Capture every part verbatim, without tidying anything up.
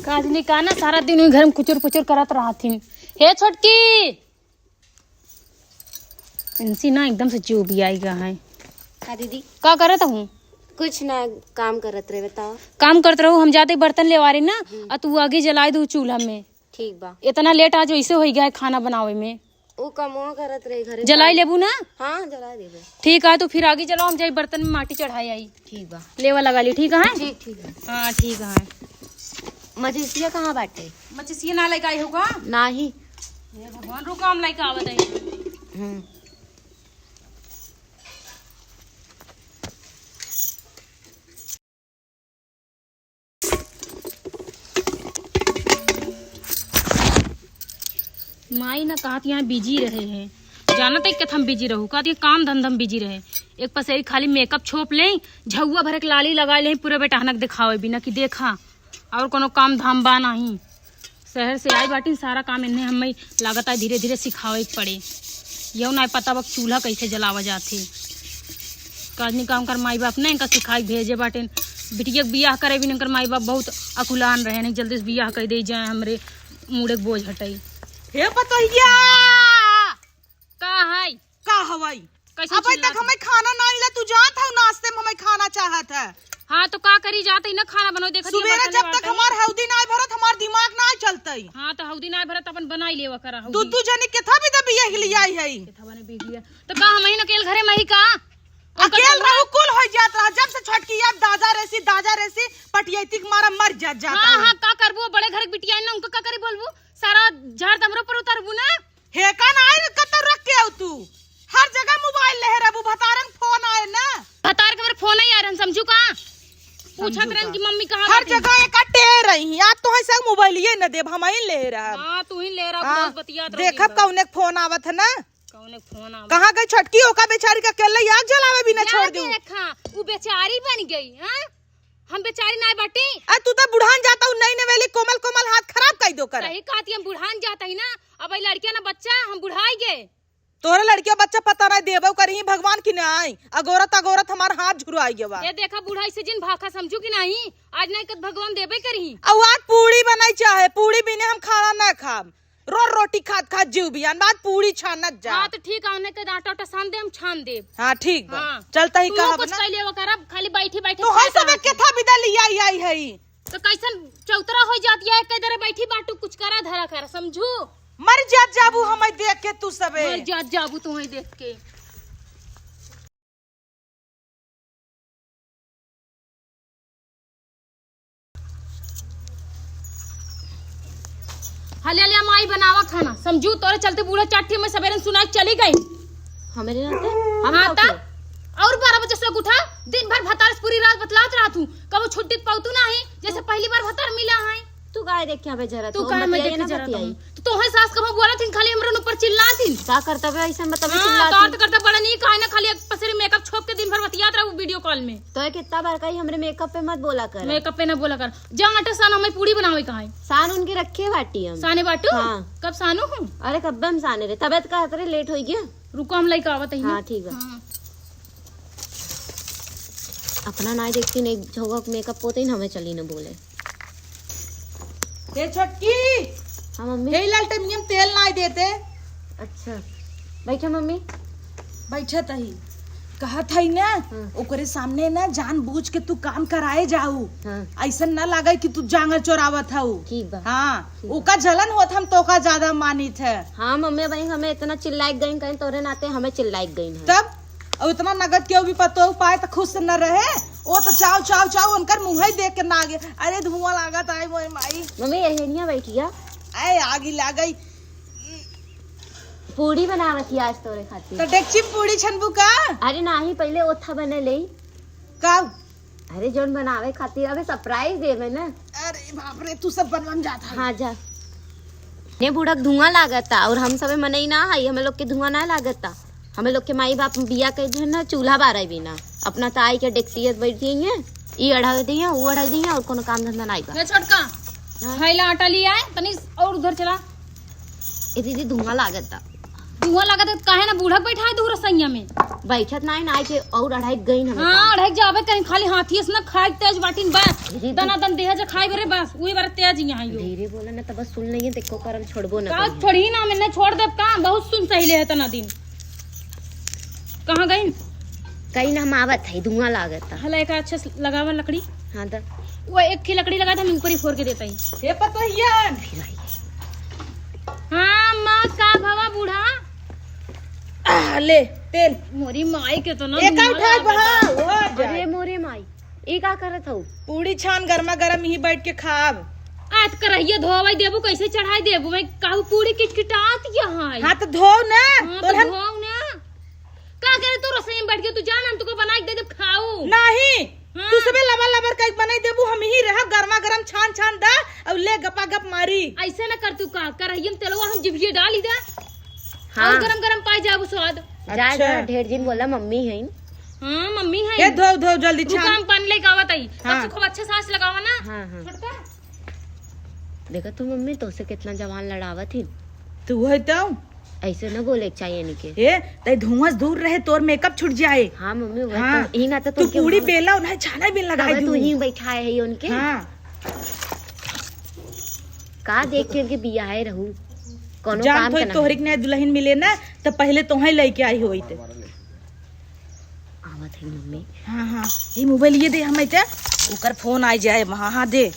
काजनी का ना सारा दिन वही घर में कुचुर पुचुर करत रहत हिन। हे छोटकी, इनसी ना एकदम से जिउ भी आई गा है। का दीदी? का करत हूँ? कुछ ना, काम करत रहे, बताओ। काम करत रहू, हम जाते बर्तन लेवारे ना, हम्म। आ तू आगी जलाए दू चूल्हा में। ठीक बा। इतना लेट आज वैसे होई गया है खाना बनावे में। उ कमवा करत रहे घरे। जलाई लेबू ना? हाँ, जला देबे। ठीक है, तो फिर आगी जलाओ, हम जाई बर्तन में माटी चढ़ाई आई। ठीक बा। लेवा लगा ली, ठीक है? ठीक, ठीक है। हाँ, ठीक है। मचिसिया कहाँ बाटे? मचिसिया ना लेके आई होगा? नाही। हे भगवान, रुको, हम लेके आवत हई। हम्म। माई ना कहत यहाँ बिजी रहे हैं, जानत है कथम बिजी रहू, कहत ये काम धंधा में बिजी रहे। एक पसेरी खाली मेकअप छोप लें, झउआ भरे के लाली लगा लें, पूरे बेटहनक दिखावे बिना कि देखा और कोनो काम धाम बा नहीं। शहर से आई बाटिन, सारा काम इन्हें हमें लागत है धीरे धीरे सिखावे के पड़े। यौ ना पता बा चूल्हा कैसे जलावा जात है। काजनी काम कर माई बाप ने इनका सिखाई भेजे बाटिन। बिटिया के बियाह करे बिन इनकर माई बाप बहुत अकुलान रहे, नहीं जल्दी से बियाह कर दे जाए, हमरे मूड़े के बोझ हटाई। हे पतोहिया, का है? का हवाई? कैसे अबे चिल्लात तक है? हमें खाना ना मिला, तू जात है नाश्ते में हमें खाना चाहत है। हाँ, तो का करी, जात ही ना खाना बनाओ, देखत ही सुबेरे बर्तन जब तक बाटे। हमार हौदी ना भरत, हमार दिमाग ना चलतई। हाँ, तो हौदी ना भरत, अपन बनाई लेवा करा हौदी। दू दू जनी केथा भी दबिया के लिए आई है। केथा बने बिटिया? तो का हम ही अकेल घरे में ही का? अकेल रहू, कुल हो जात रहा, जब से छोटकी अब दादा रेसी, दादा रेसी, पटियैती के मारा मर जात, जात हाँ, रहू। हाँ, का करबू, बड़े घर के बिटिया है ना, उनको का करी बोलबू? सारा झाड़ दमरो पर उतारबू ना। हेका ना आइल, कतौ रख के आऊ तू? हर जगह मोबाइल लेहे रहबू, भतारन फोन आए ना। भतार के मेरे फोन आई आ रहन, समझू का? पूछत समझू रहन का? कि मम्मी कहाँ हर बाटी? जगह एक अटे रही, आज तो है संग मोबाइलिए न देब, हम ही ले रहब। हाँ, तू ही ले रहा, हाँ, बहुत बतियात रहो देखब दिन भर। कौने के फोन आवत है ना। कौने के फोन आवत? कहाँ गई छोटकी? ओका बेचारी का अकेले आग जलावे भी ना या छोड़ दू। देखा, उ बेचारी बन गई, हाँ? हम बेचारी नाय बाटी। आ, तू तो बुढ़ान जाता हूँ, नई नवेली कोमल कोमल हाथ खराब कर दो कर। सही कहती, हम बुढ़ान जाता ही ना, अब ई लड़किया ना बच्चा, हम बुढ़ाई गए। तोहरे लड़किया बच्चा पता नहीं देबो करी भगवान की नहीं, अगोरत अगोरत हमार हाथ झुरवाई गवा। ये देखा बुढ़ाई से जिन भाखा समझू कि नहीं, आज नहीं कत भगवान देबे करी। अब आज पूड़ी बनाई चाहे, पूड़ी बिने हम खाना ना खाब। रोज रोटी खात खात जीव बियान, बाद पूरी छानत जा। हाँ, तो ठीक है, उन्हें के आटा उटा सान दे, हम छान देब। हाँ, ठीक बा। हाँ। चलता ही तू कहब कुछ ना। कह लेवा करब, खाली बैठी बैठी तू है खात सबे रहत केथा बिदा लिया आई, आई है। तो कैसन चौतरा हो जाती है, कई दरे बैठी बाटू, कुछ करा धरा कर, समझू? मर जात जाबू हमें देख के तू सबे। मर जात जाबू तुम्हें देख के। हले हले माई बनावा खाना, समझू, तोरे चलते बूढ़ा चाठी में सबेरन सुनाई चली गई। हमरे रहते? हम हाँ, का ता? किए? और बारह बजे से उठा, दिन भर भतार से पूरी रात बतलात रहा तू, कबो छुट्टी पाऊ तू नहीं, जैसे पहली बार भतार मिला है। तू काहे देख के अबे जरा तू तो काहे मैं बतियाइए देख के ना जरा बतियाई। तो तोहे सास कबो बोलत हिन, खाली हमरन ऊपर चिल्लात हिन। का करता बे ऐसन बता हाँ, चिल्लात तोर हिन। तो करता बड़ा नीक है ना, खाली एक पसेरी मेकअप छोप के दिन भर बतियात रहू वीडियो कॉल में। तो एक इतना बार कही हमरे मेकअप पे मत बोला कर। मेकअप पे ना बोला कर। जा आटा सान, हमें पूड़ी बनावे का है। सान उनके रखे बाटी हम। साने बाटू? हाँ। कब सानू हूँ? अरे कब हम साने रे, तबीयत का हतरे लेट हो गया। रुको हम लइका आवत ही। हाँ, ठीक बा। हाँ। अपना नाई देखती नहीं, झोंका मेकअप पोते ही ना हमें चली ना बोले। ए छोटकी। हाँ, मम्मी। ए लालटेमिया में तेल नाई देते। अच्छा, बैठा मम्मी। बैठत ही। कहत हई ना, हाँ। ओकरे सामने ना जानबूझ के तू काम कराए जाऊ। हाँ। ऐसन ना लागे कि तू जांगर चोरावत हऊ। ठीक बा। हाँ, ठीक बा। ओका जलन होत हम तोका ज्यादा मानित है। हाँ मम्मी, भाई हमें इतना चिल्लाए गई कहीं तोरे नाते हमें चिल्लाए गई है। तब अब इतना नगद केहू भी पतोह पाए त खुश न रहे। ओ त चाव, चाव, चाव उनकर मुँह ही देख के ना आगे। अरे धुआं लागत आए मोए माई। मम्मी, यही निया बैठिया। आए आगी लागई। पूड़ी बनावत ही आज तोरे खातिर। त डेकची में पूड़ी छनबू का? अरे नाही, पहले ओथा बने लेई। का? अरे जौन बनावे खातिर अबे सरप्राइज देवे ना। अरे बाप रे, तू सब बनवन जात है। हाँ जा। ने बूढ़ा के धुआं लागता और हम सबे मनई ना हई, हमें लोग के धुआं ना लागता। हमें लोग के माई बाप बिया के जो है ना चूल्हा बारे बिना, अपना ताई के डेक्सियत बैठ गई है, ई अढ़ा दी है, वो अढ़ा दी है और कोनो काम धंधा नहीं बा। ये छोटका, हाँ। खाइला आटा लिया है, तनी और उधर चला। ए दीदी धुआं लागता। धुआं लागत है, काहे ना बूढ़ा बैठाए दू रसोइया में? बैठत नाई, नाई के और अढ़ाई गई ना हाँ, बेटा। अढ़ाई जाबे कहीं, खाली हाथी से ना खाए तेज बाटिन बस। धीरे, धीरे। दना दन देह जे खाए बरे बस, उही बार तेज यहाँ यो। धीरे बोला ना, तब बस सुन लेंगे, देखो करम छोड़बो ना का करिए। थोड़ी ना मैंने छोड़ देब का, बहुत सुन सही ले है तना दिन। कहाँ गई? कहीं ना हम आवत है, धुआं लागत है। हला एक अच्छा से लगावा लकड़ी। हाँ, द। वो एक की लकड़ी लगा था, हम ऊपर ही फोड़ के देता ही। हे पतोहिया। फिर आई है। हाँ, माँ, का भवा बूढ़ा? आह, ले, तेल। मोरी माई के तो ना एक धुआं उठा लागत बहा, है। हो जाए। अरे मोरे माई, ई का करत हऊ? पूड़ी छान गरमा गरम ही बैठ के खाब। आज करहिया धोवाई देबू, कैसे चढ़ाई देबू? मैं कहू पूड़ी किटकिटात यहाँ है। हाँ, तो धो ना। हाँ, तो तोर हम धोऊ ना। का करे तू रसोई में बैठ के? तू जा ना, हम तुको बना के दे देब, खाऊ। नहीं, हाँ। तू सबे लबर लबर कई बनाई देबू, हम ही रह गरमा गरम छान छान दा और ले गपा गप मारी। ऐसे ना कर तू का, करहिया में तेलवा हम जिभिए डाली दे। हाँ। और गरम गरम पाई जाबू स्वाद। जाए अच्छा। जा, ढेर जिन बोला, मम्मी है। हाँ, मम्मी है। ये धो, धो जल्दी रुका, छान। हम पानी लेके आवत आई। हाँ। अच्छा, खूब अच्छा सांस लगावा ना। हाँ, हाँ। छोटका। देखा तू मम्मी, तोसे कितना जवान लड़ावत ही। तू है तो। ऐसे न बोले के चाहिए इनके। ए, तै धुआं से दूर रहे, तोर मेकअप छूट जाए। हाँ मम्मी, वह हाँ। तो, यही नाते तो तू उनके पूरी मुंह बेला उन्हें छाना बिन लगाए तब तू दू। ही बैठाए है उनके। हाँ। का देख के उनके बियाहे रहू, कोनो जान काम थोड़ी का ना तोहरी है। के नया दुल्हन मिले ना, तो पहले तोहे लेके आई होइत। आवत है मम्मी। हाँ, हाँ, ये मोबाइल ये दे हमें ते, ओकर फोन आ जाए, हाँ, हाँ, दे।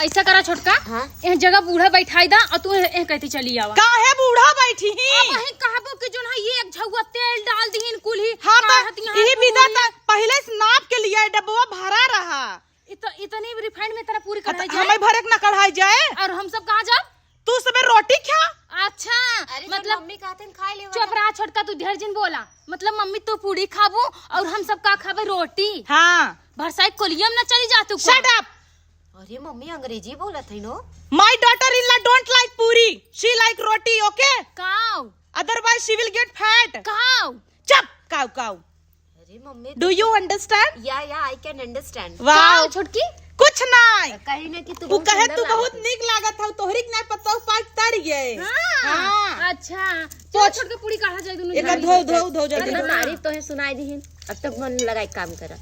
ऐसा करा छोटका, हाँ? यह जगह बूढ़ा बैठाई दा और तू यह कहती चली आवा। काहे बूढ़ा बैठी ही? अब वही कहबो कि जोन है ये एक झउआ तेल डाल दीहिन कुल्ही, हाँ, तो काढ़त यहाँ यही कुल्ही। विधा ता पहले से नाप के लिया, डब्बा भरा रहा। इत-, इतनी रिफाइंड में तेरा पूरी अब कढ़ाई जाए? हमें भरे के ना कढ़ाई जाए। और हम सब कहाँ जाब? तू सबे रोटी खा। अच्छा, अरे, मतलब मम्मी कहते हैं, खा ले वाला। चुप रहा छोटका, तू ढेर जिन बोला। मतलब मम्मी तू पूड़ी खाबू और हम सब का खाबे रोटी? हाँ। भरसाई कोलियम ना चली जा तू का? Shut up। अरे मम्मी अंग्रेजी बोलत है नो। My daughter in law don't like puri, she like roti, okay? काऊ। Otherwise she will get fat. काऊ। चुप, काऊ, काऊ। अरे मम्मी, Do you understand? या, या, I can understand। वाह। का हो छोटकी? कुछ नाय। कहीं ना कि तू वो बहुत कहे सुंदर तू बहुत लागत है। नीक लागत हौ, तोहरी के नाय पतोह पाक तर गए। हाँ। हाँ। अच्छा। चलो पोछ। छोटकी पूड़ी काढ़ा जाए दोनों एक जने। धो, धो, धो, जल्दी अरे धो। तारीफ तोहे सुनाई दीहिन, अब तक मन लगाए काम करा।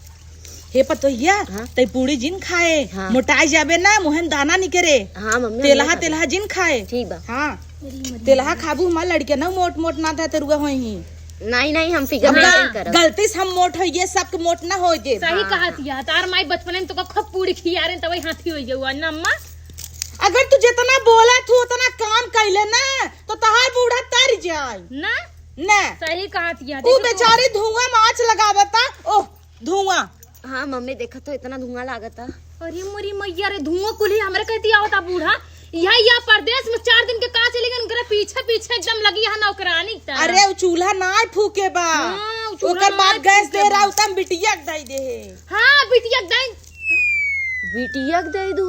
हे पतोहिया, हाँ। तै पूड़ी जिन खाए, हाँ। मोटाई जाबे ना, मुँहे में दाना निकरे। हाँ मम्मी, तेलहा, हम नहीं खाबे। तेलहा जिन खाए। ठीक बा। हाँ। तेलहा खाबू हमार लड़के ना मोट मोट ना था तेरुआ होई ही। नहीं, नहीं, हम figure अब नहीं ग-, करब। गलती से हम मोट होइए, सबके मोट ना होइए। सही हाँ, कहत हाँ। हिया, तार माई बचपने में तोका खूब पूड़ी खिया रहे, तबही हाथी होइए हुआ ना अम्मा। अगर तू जितना बोला तू उतना काम कैले ना, तो तहार बूढ़ा तर जाए। ना? ना। सही कहत हिया, ऊ देखो तो। बेचारी धुआं में आँच लगावता, ओह, धुआं। हाँ मम्मी, देखा तो इतना धुआं लागता। अरे मोरी मैया रे, धुआं कुल्ही हमरे कहती आवता बूढ़ा। यहाँ, यहाँ परदेस में चार दिन के का चली गई, उनकरे पीछे पीछे एकदम लगी है नौकरानी की तरह। अरे उ चूल्हा ना फूके बा। हाँ, उ चूल्हा ओकर ना बाद गैस फूके दे बा। रहा उतम बिटिया के दई दे है। हाँ, बिटिया के दई। बिटिया के दई दू?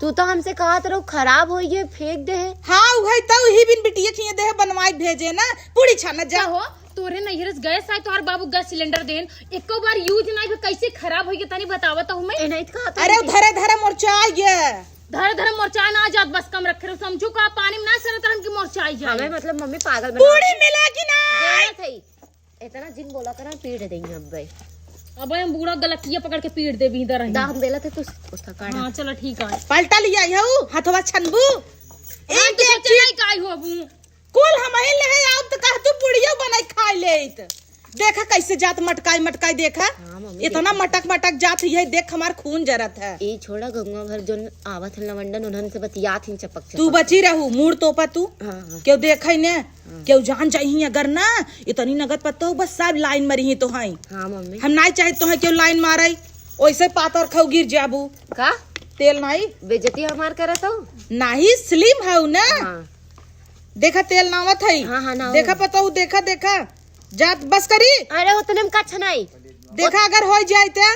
तू तो हमसे कहत रहो खराब होइए, फेंक दे है। हाँ, उहे तो ही बिन बिटिया खिए दे है, बनवाई भेजे ना, पूड़ी छाना जा। का हो? तोरे नैहरे से गैस आए, तोहार बाबू गैस सिलेंडर देन, एको बार यूज नाई भे, कैसे खराब होई के तनी बतावा तो हमें। ए, नहीं तो कहत अरे, हमें। धरे धरे मोरचाई गे। धरे धरे मोरचाई ना जात, बस कम रखे रहो, समझू का, पानी में ना सरत रहन की मोरचाई जाए। हमें मतलब मम्मी पागल बना पूड़ी मिले कि ना? देना सही। इतना जिन बोला करा, पीट देंगे अब भाई। अब हम बूढ़ा गलतिया पकड़ के पीट देबी इधर ही। दाम बेला थे तो उसका काढ़ा। हाँ, चलो ठीक है। पलटा लिया हऊ, हथवा छनबू। हाँ, एक तो एक सोचे चीज नहीं काई होबू। कुल हमही ले आउब त कह तू पुड़ियो बनाई खाई लेइत। देखा कैसे जात मटकाई मटकाई देखा। हाँ, मम्मी, इतना देखा। मटक मटक जात है, देख हमार खून जरत है। ई छोड़ा, गंगा भर जोन आवत है लवंडन, उन्हन से बतियात ही चपक तू चपक। बची रहू, मूड़ तोपा तू। हाँ, हाँ। केहू देखे ने, हाँ। केहू जान जाई अगर ना, इतनी नगद पत्तो बस सब लाइन मरी ही तो हैं। हाँ, मम्मी। हम नाई चाहे तो है केहू लाइन मारे, ओइसे पातर खाऊ गिर जाबू। का? तेल नाई? बेइज्जती हमार करत हऊ? नाही, slim हऊ ना। हाँ। देखा तेल नावत है। हाँ, हाँ, नावत। देखा पतोहू, देखा, देखा। जात बस करी। अरे, उतने में कछ नहीं। देखा अगर हो जाए ते। आ,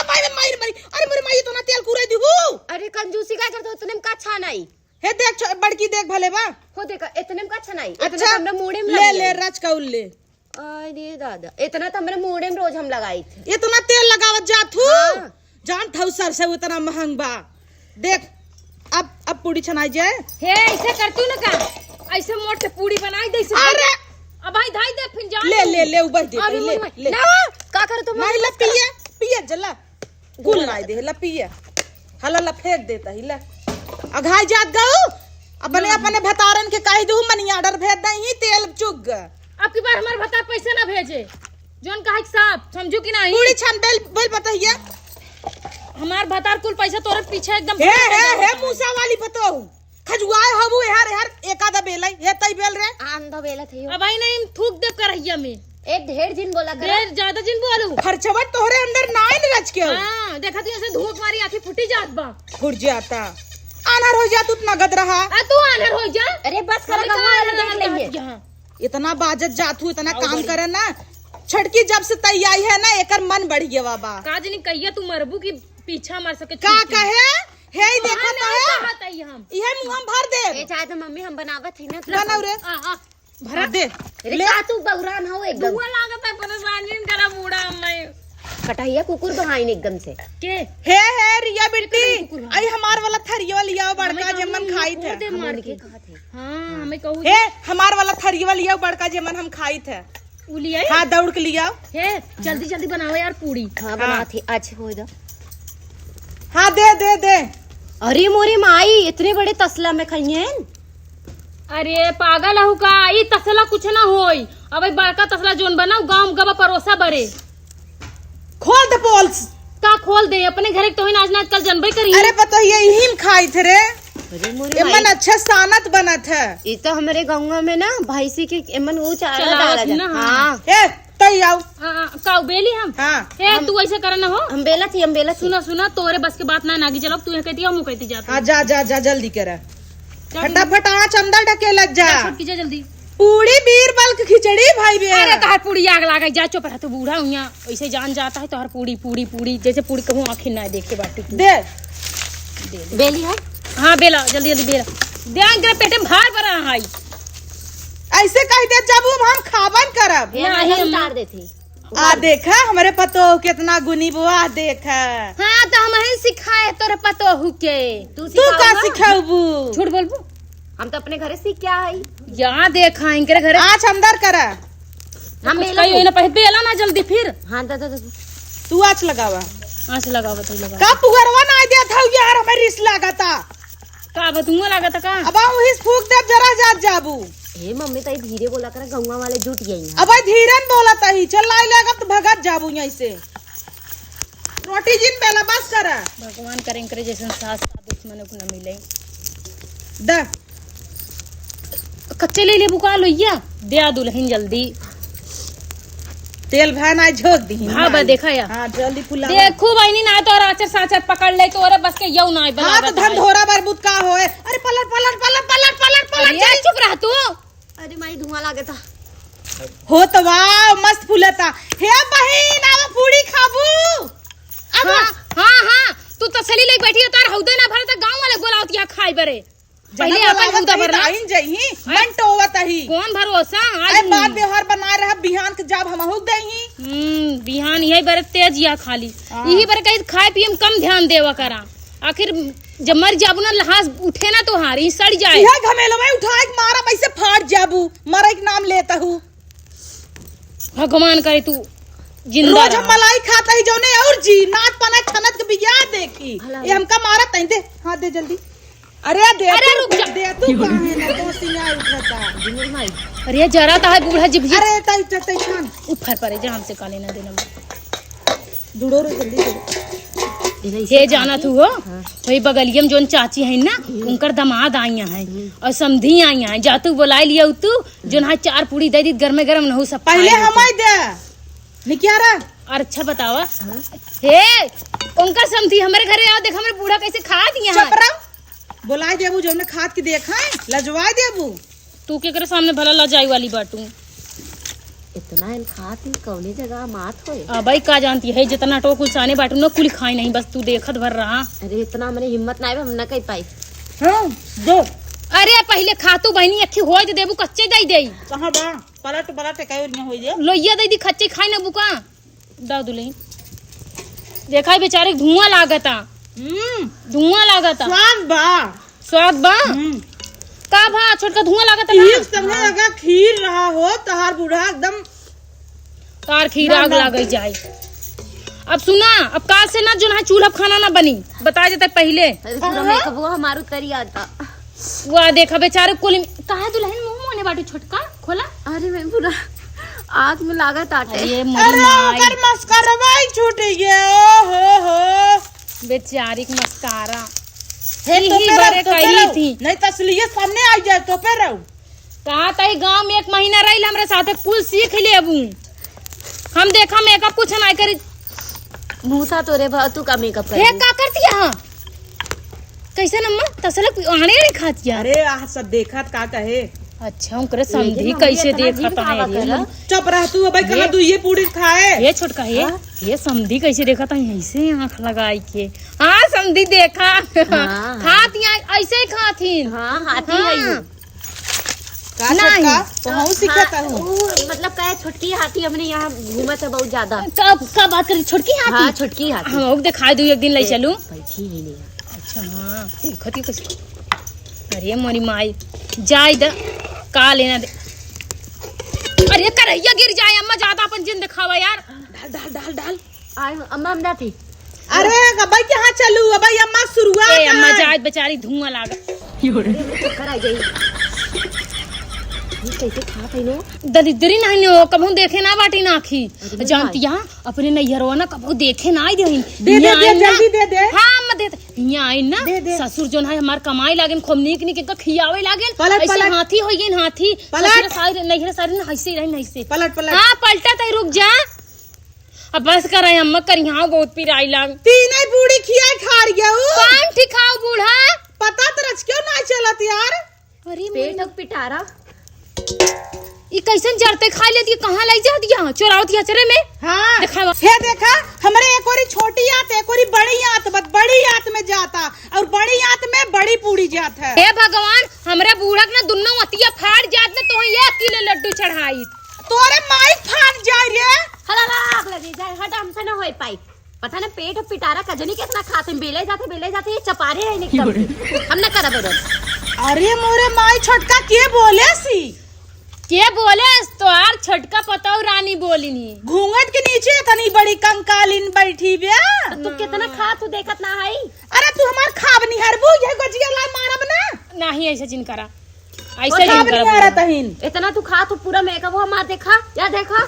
माई, माई, माई। अरे, मोरे माई, इतना तेल कुराई दी हूँ। अरे, कंजूसी का करते, उतने में कछ नहीं। हे देख, छो-, बड़की देख भले बा। हो देखा, इतने में कछ नहीं। इतने अच्छा, तो हमरा मूड़े में ले, लग ले, जाए। रच का उल्ले। अरे दादा, इतना तो हमरे मूड़े में रोज हम लगाई थे। इतना तेल लगावत जात हूँ। हाँ। जान थाऊ सरसों उतना महंग बा। देख, अब, अब पूड़ी छनाई जाए। हे, ऐसे करतू न का? ऐसे मोट से पूड़ी बनाई दे, ऐसे अरे! अब भाई धाई दे, फिर जान ले, दे। ले, ले, उबह दे, अभी ले, मुँह में ले। ना, का कर तुम? नहीं, ले, पिए, पिए, जला। कुल नाई दे, ला पिए। हला ला फेंक देता ही, ला। अघाई जात गऊ, अपने, ना। अपने भतारन के कह दू, money order भेज दही, तेल चुग। अब की बार हमार भतार पैसा ना भेजे, जौन कहे के साफ, समझू कि नहीं? पूरी छान बेल, बेल बताइए। हमार भतार कुल पैसा तोरे पीछे एकदम हे, भर के हे, जावत हे, है। मूसा वाली पतोहू। खजुआए हबू, एहर, एहर, एकादा बेलाई, हे तई बेल रे। आन दो बेला थे। अब आई नहीं, थूक दे करहिया में। ए, ढेर जिन बोला करा। ढेर ज्यादा जिन बोलू। खर्चवा तोहरे अंदर नाइन रच के हो। हाँ, देखा तू ऐसे धूप मारी आँखी फूटी जात बा। फूट जाता। आनर हो जा, तू नगद रहा। आ, तू आनर हो जा। अरे बस करा, हमें गंगा कहाँ वाले आनर देख लेंगे। जात यहाँ? इतना बाजत जात हूँ, इतना आओ काम बड़ी। करे ना। छटकी जब से तई आई है ना, एकर मन बढ़ गया बा। का जनी कहिया तू मरबू की पीछा मार सके का छुट्टी। कहे? हे, ई तोहार देखत नहीं है? कहत हई हम। इहे मुँह हम भर देब। ए, जाए दे मम्मी, हम बनावत ही ना। बनाओ रे। आ, आ, भरा। दे। अरे ले। का तू बौरान हो एकदम? धुआं लागत है, परेशान जिन करा बूढ़ा हमें। कटहिया कुकुर बहाइन एकदम से। के? हे, हे, रिया बिट्टी, कुकुर बहाइन। आई हमार वाला थरिया लियाओ बड़का, हमें जेमन कहू खाई थे। दे मार के। हाँ, हमें कहू हे, हमार वाला थरिया लियाओ बड़का, जेमन हम खाई थे। उ लियाई? हाँ, दौड़ के लियाओ। हे, जल्दी जल्दी बनाओ यार पूड़ी। हाँ, हाँ। बनात ही, अच्छा हो जा। हाँ, दे, दे, दे। अरे मोरी माई, इतने बड़े तसला में खइहैं? अरे पागल हऊ का? ई तसला कुछ ना होई। अब ई बड़का तसला जोन बनाऊ, गाँव गवा परोसा बरे। खोल दे पोल्स। का खोल दे? अपने घरे के तो ही नाच नाच कल जनबे करी। अरे पतोहिया, इहिन खाई थे रे। अरे मोरे एमन माई। अच्छा सानत बनत है। ई तो हमरे गौवा में ना भैंसी के एमन वो चारा चलावत डाला ही जा। ना, हाँ। हाँ। ए, तई आओ। आ, आ, का बेली हम? हाँ। ए, हम तू ऐसे करे ना हो। हम बेला थी, हम बेला थी। सुना, सुना, तोरे बस के बात ना, नागी चलाओ, तू यहाँ कहती, हम कहती जाती। हाँ, जा, जा, जा, जल्दी करा। चल। फटाफट आँच अंदर ढकेलत जा। जा, छोटकी, जा जल्दी। पूड़ी बीरबल की खिचड़ी भाई बे। अरे, तोहर पूड़ी आग लागे, जा चुप रह तू बूढ़ा हुइया। ऐसे जान जाता है तोहर पूड़ी, पूड़ी, पूड़ी, जैसे पूड़ी कहूँ आँखें ना देखे बाटी तू। दे। दे, दे। बेली है? हाँ, बेला, जल्दी, जल्दी बेला। दे, आन तेरे पेटे में भार भरा है। ऐसे कह दे, जब हम खाबन करब। ये नहीं, नहीं, हम उतार देती। आ देखा, हमरे पतोह केतना गुनी बा, देखा। हाँ, तो हमहिन सिखाए तोरे पतोहू के। तू तू का सिखाऊ? सिखाउबू? झूठ बोलबू? हम तो अपने घरे सीख के आई। यहाँ देखा, इनके घरे। आँच अंदर करा। हम कुछ बेला कहियो हूँ। ना, पहले बेला ना जल्दी फिर। हाँ, दा, दा, दा। तू आँच लगावा। आँच लगावा, तू लगावा। का पुअरवा ना देत हऊ यार, हमें रिस लागता। का बा, धुआं लागत का? अब आ उहिस फूक देब, जरा जात जाबू। हे मम्मी, तई धीरे बोला कर, गौवा वाले जुट गई हैं। अब धीरे न बोलत ही, चल लाई लागब त भगत जाबू यहीं से। रोटी जिन बेला, बस कर। भगवान करे, करे जैसन सास दुश्मन को न मिले। द। कच्चे ले लेबू का लोइया? दे आ दुल्हन जल्दी। तेल भाई ना झोंक दी। हाँ, बा, देखा या। हाँ, जल्दी फुला। देखू बहिनी, ना तो आचर साचर पकड़ ले, तोरे बस के यऊ ना बना हाँ, तो बता। धन धोरा बरबूत का होए। अरे, पलट, पलट, पलट, पलट, पलट, पलट, अरे, चल। चुप रह तू। अरे माई, धुआं लागता। हो तो वाह, मस्त फूलता। हे बहिन, आवा पूड़ी खाबू। अब हाँ, हाँ, हाँ, तू तसली ले बैठी है, तार हौदे ना भरत, गाँव वाले बोलावत यहाँ खाए बरे। पहिले जना अपन बोलावत हौदा रही भरला। त आइन जइही, हैं? मन टोवत ही। कौन भरोसा? आज अरे, बात व्यवहार बनाए रह, बिहान के जाब हमहू देही। हम्म, बिहान यही बरे तेज या खाली। हाँ। यही बरे कही खाए पिए में कम ध्यान देवा करा। आखिर जब मर जाबू ना, लहास उठे ना तोहार, ई सड़ जाए। यह घमेलवा उठाए के मारा, वैसे फाट जाबू, मरे के नाम लेता हूँ। भगवान करे तू जिंदा रोज हम रहा। मलाई खाता ही जौने और जी, नाच पाना छनत के बिया देखी। भला ये हमका मारा तैं दे, हाथ दे जल्दी। अरे दे अरे तू, रुक जा। दे तू काहे ना तो सिंगार उठता। जिंदर माई। अरे जरा तो है बूढ़ा जिभ जिभ। अरे तै, तै, तै छान। ऊपर परे जा हमसे काले ना देना। जुड़ो रे जल्दी जुड़ो। इधर हे इसे जाना काट तू हो? हाँ। वही बगलिया में जोन चाची है ना, हम्म। उनकर दामाद आई हैं हम्म। और समधी आई हैं। जा तू बुलाई लिया तू, जोन हाँ चार पूड़ी दे दी गरमे गरम नहू सब पहले खाए हम लेते। आई दे। निकियारा। और अच्छा बतावा। हाँ। हे, उनकर समधी हमरे घरे आओ, देख हमरे बूढ़ा कैसे खात यहाँ है। चुप रहो। बोलाए देबू, जौने खात के देखा है, लजवाए देबू। तू केकरे सामने भला लजाई वाली बाटू? इतना इन खात ही कौने जगह मात होए? अबई का जानती है, जितना टोक उलसाने बाटू न, कुल खाई नहीं, बस तू देखत भर रहा। अरे इतना हमरे हिम्मत ना आवे, हम ना कह पाई। हाँ, दो। अरे पहले खा तू बहनी, अखी होए दे देबू, कच्चे दई देई। कहाँ बा? पलट, पलट, एकाई ओरिया होई जे। लोइया दे दी, खच्चे खाई ना बुका। दाऊ दुल्हन। देखा ई बेचारे के धुआं लागता। हम्म। धुआं लागता। स्वाद बा। स्वाद बा? हम्म। का भा, छोटका धुआं लागत है ना? एक समय लगा खीर रहा हो, तहार बूढ़ा एकदम तार खीर आग लागई जाए। अब सुना, अब काल से ना जो ना चूल्हा पे खाना ना बनी, बता देते पहिले। अरे, पूरा हाँ। मेकअप वो हमार उतरी आता। वाह, देखा बेचारे कुल में, काहे दुल्हन मुंह मोने बाटू छोटका? खोला। अरे, मैं पूरा आँख में लागत आटे। अरे, मोरी अरे, माई। ओकर मस्करवा ही छूट गया, ओ हो हो। बेचारी के मस्कारा। हे, यही तो पे बारे रहो, तो पे कही रहो। थी। नहीं तो असलिए सामने आ जाए, तो पे रहो। कहा तई गाँव में एक महीना रही, हमरे साथे कुल सीख लेबू। हम देखा मेकअप कुछ नहीं करी। भूसा तोरे भा, तू का मेकअप हे, करी? का करती है? कैसे नम्मा? तसलक आने नहीं खाती है। अरे, आह, सब देखत का कहे। अच्छा, उनकरे समधी कैसे देखत है? चुप रह तू, अबे कहा तू ये पूड़ी खाए। ये छोटका है, हाँ? ये समधी कैसे देखत है? ऐसे आँख लगाई के। हाँ, समधी देखा। हाँ, हाँ। खात यहाँ ऐसे ही खात ही। हाँ, हाथी है हाँ। ये। का नहीं। छोटका? तोहू हाँ, सीखत हाँ, हूँ। ऊ, मतलब, का है, छोटकी हाथी हमने यहाँ घूमत है बहुत ज्यादा। का, का बात करी, छोटकी हाथी? हाँ, छोटकी हाथी। हम लोग दिखाई दू, एक दिन ले ए, चलू। बैठी ही नहीं। अच्छा, हाँ, देखत ही कुछ। अरे, मोरी माई, जाए द, का लेना दे। अरे, करैया गिर जाए, अम्मा, ज्यादा अपन जिन दिखावा यार। डाल, डाल, डाल, डाल। आय, अम्मा, हम जाती। अरे, अबे कहाँ चलू? अबे अम्मा शुरुआत ए, अम्मा है। जाए बेचारी धुआं लागा। चक्कर आ जाई। ये कैसे खात है नो? दलिद्री नहीं नो, कबहू देखे ना बाटी ना आखी। अरे जानती भाई। यहाँ अपने नैहरवा ना कबहू देखे ना आई देहिन। दे, दे, यहाँ दे, आई ना। जल्दी दे, दे। हाँ, अम्मा देत। यहाँ आई ना, दे, दे। ससुर जोन है हमार कमाई लागेन, खूब नीक नीक इनका खियावे लागेन। पलट, ऐसे पलट। हाथी हो गई हाथी। पलट। ससुर सारी, नैहर सारी ना, ऐसे रही, ऐसे। पलट, पलट। हाँ, पलटा तई रुक जा। अब बस कर, अम्मा कर, यहाँ बहुत पिराई लाग। तीन ही पूड़ी खियाई खा रही है ऊ। कौन ठिकाओ बूढ़ा? पता तो रच क्यों ना चलत यार। अरे पेट मोरी। अब पिटारा। ई कैसन जरते खा लेती है, कहाँ लाई जाती है? चोरावती है अचरे में। हाँ। देखावा। हे देखा, हमरे एक ओरी छोटी आत, एक ओरी बड़ी आत, बत बड़ी आत में जाता और बड़ी आत में बड़ी पूड़ी जात है। हे भगवान, हमरे बूढ़क ना दुन्नो अतिया फाड़ जात में तो एक किलो लड्डू चढ़ाई। तोरे माई फान जाए रे। हला लाग लगे जाए, हट, हमसे ना होए पाई। पता ना पेट पिटारा कजनी कितना खाते हैं, बेले जाते, बेले जाते, ये चपारे हैं एकदम से। हम ना करब रोज। अरे मोरे माई, छोटका के बोले सी? के बोले? तोहार छोटका पतौ रानी बोलिनी। घूंघट के नीचे इतनी बड़ी कंकालिन बैठी बे। तो तू कितना खा, तू देखत ना है? अरे तू हमार खाब निहारबू, यह गजिया ला मारब ना। नहीं, ऐसे जिन करा। ऐसे जिन करा। इतना तू खा, तू पूरा मेकअप हमार देखा, या देखा?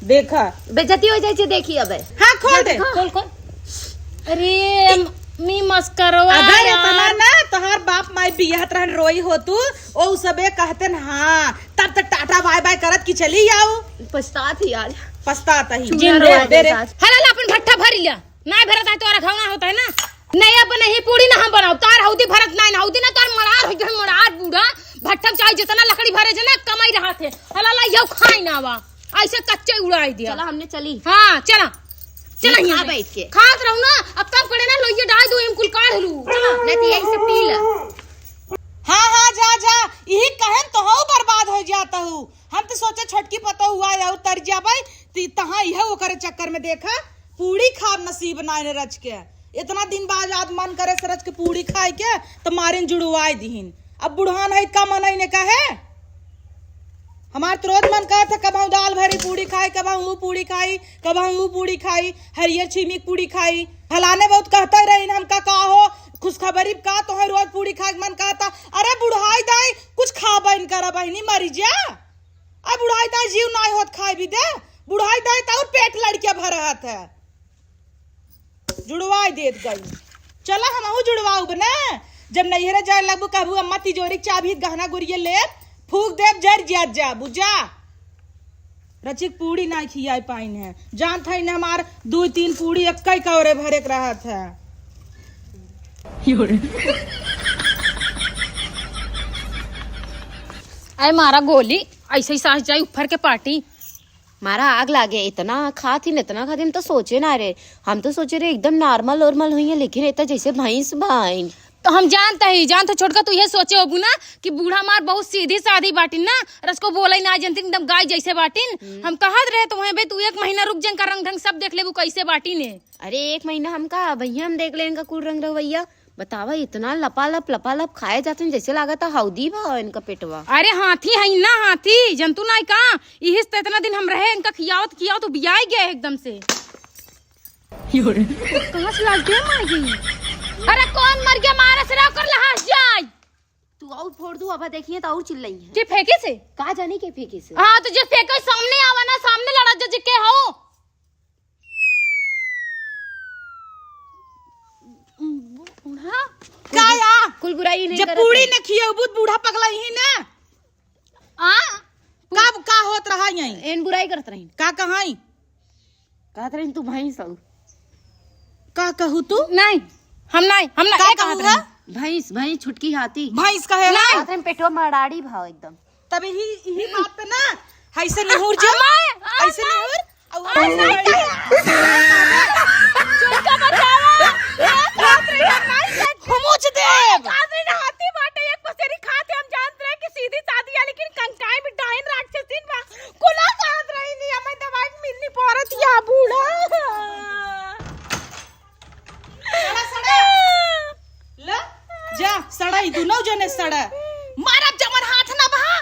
देखा। बेइज्जती हो जाए, देखी अबे। हाँ, खोल दे। देखा? खोल, खोल। अरे, मी मस्करवा अगर यार। इतना ना तोहार बाप माई बियाहत रहन रोई हो तू, ओ सबे कहते न, हाँ, तब तक टाटा बाय बाय करत कि चली आओ। पछतात ही यार। पछतात ही। चूना दे, रोवा दे रे। साथ। हला ला, अपन भट्ठा भर लिया। ना भरत है तो रखा ना होता है ना। नहीं, अब नहीं पूड़ी ना हम बनाओ। तार हौदी भरत नहीं ना, हौदी ना तार मरार हो गए, मरार बूढ़ा। भट्ठक चाहे जितना लकड़ी भरे जे ना, कमाई रहा थे। हला ला, यो खाई ना आवा। ऐसे कच्चे उड़ाई दिया। चला, हमने चली। हाँ, चला। चला ये यहाँ खा से। बैठ के। खात रहू ना, अब कब करे ना, लो ये डाल दो, इम कुल काढ़ लू। चला। नहीं तो यहीं से पी ले। हाँ, हाँ, जा, जा। यही कहन तो हऊ बर्बाद हो जाता हूँ। हम तो सोचे छोटकी पतोहू आए और तर जाबे, ती तहाँ यह ओकरे चक्कर में देखा। पूड़ी खाब नसीब नाय ने रच के। इतना दिन बाद आज मन करे से रच के पूड़ी खाए के, त मारिन जुड़वाए दिहिन। अब बुढ़ान है, का मन है ने कहे? हमार तो रोज मन कहत है, कबहूँ दाल भरी पूड़ी खाई, कबहूँ ऊ पूड़ी खाई, कबहूँ ऊ पूड़ी खाई, हरियर छीमी के पूड़ी खाई। फलाने बहुत कहते रहिन, हमका का हो, खुशखबरी का तो है, रोज पूड़ी खाए के मन कहता। अरे बुढ़ाई दाई, कुछ खाबे न करा बहिनी, मरी जा। अब बुढ़ाई दाई जीव नाय होत खाए भी दे, बुढ़ाई दाई त और पेट लड़के भरहत है। जुड़वाई देत गई। चला हमहू जुड़वाउब ना। जब नैहरे जाए लगबू कहबू, "अम्मा तिजोरी के चाभी, गहना गुरिये ले, फूक देब, जर जिया जा, बुझा।" रचिक पूड़ी ना खियाए पाइन है। जानत है न हमार दू तीन पूड़ी एक कई कौरे भरे के रहत है। ऐ मारा गोली, ऐसे ही सास जाई ऊपर के पार्टी। मारा आग लागे, इतना खात ही न, इतना खात ही, हम तो सोचे ना रहे। हम तो सोचे रहे एकदम नॉर्मल नॉर्मल हुई है, लेकिन इतना जैसे भैंस बाइन। तो हम जानते ही, जानते छोटका, तू ये सोचे होबू ना कि बूढ़ा मार बहुत सीधी सादी बाटिन ना, रस को बोले ना जानती, एकदम गाय जैसे बाटिन। हम्म। हम कहत रहे तो वहीं बे तू एक महीना रुक जा, इनका रंग ढंग सब देख लेबू कैसे बाटिन है। अरे एक महीना हम का भैया, हम देख ले इनका कुल रंग रवैया। बतावा, इतना लपालप, लपालप खाए जात हैं, जैसे लागत है हौदी भा इनका पेटवा। अरे हाथी है ना, हाथी, जंतु नाई का? इहिस त इतना दिन हम रहे, इनका खियावत, खियावत उबियाई गए एकदम से। कहाँ से लाग गया मार गई? अरे कौन मर गया, मारे से ओकर लहास जाई। तू और फोड़ दू, अब देखिए तो और चिल्लाई है। के फेंके से? का जाने के फेंके से? हाँ, तो जे फेंके सामने आवा ना, सामने लड़ा जे, जे के हो। बूढ़ा? का या? कुल बुराई नहीं जब करत पूरी है। न खियबू त बूढ़ा पगला ही ना। आ? का, का होत रहा यहीं? एन बुराई करत रही। का कहाई? कहत रही तू भैंस हऊ। का कहू तू? नहीं, हम नहीं, हम नहीं, का ये कहत कहू रही। है? भैंस, भैंस, छुटकी हाथी। भैंस कहे ना? नहीं। कहत रही पेटवा मराड़ी भाव एकदम। तब यही, यही बात पे ना, ऐसे निहुर जा, अम्मा, ऐसे अम्मा, निहुर, और अम्मा, ऐसे नहीं। चुपका बचावा। ए, बाप रे, नहीं, नहीं। हुमुच देब। बाप रे, हाथी बाटे, एक पसेरी खाते हम जानत रहे कि सीधी सादी है, लेकिन कंकाई में डाइन राक्षसीन बा। कुला कहत रही नहीं, हमें दवाई मिलनी पड़त या बूढ़ा। सड़ा, सड़ा। ले, जा, सड़ा, ई दुनो जने सड़ा। मारब जमन हाथ ना बहा।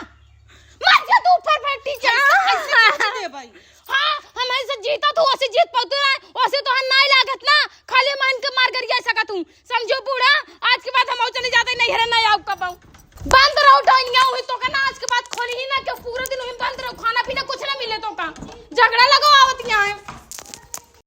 मर जा तू ऊपर बैठी जा। ऐसे, ऐसे कुछ दे भाई। हाँ, हम ऐसे जीता तू, वैसे जीत पाऊ तू ना, वैसे तो हम नाई लागत ना, खाली मन के मार गरिया सकत हूँ। समझो बूढ़ा, आज के बाद हम चले जाते नहीं हरे, नहीं आऊ कब आऊ। बंद रहो डोनिया, हुई तो का ना आज के बाद खोली ही ना, क्यों पूरा दिन हुई बंद रहो, खाना पीना कुछ ना मिले तो का। झगड़ा लगाओ आवत यहाँ है।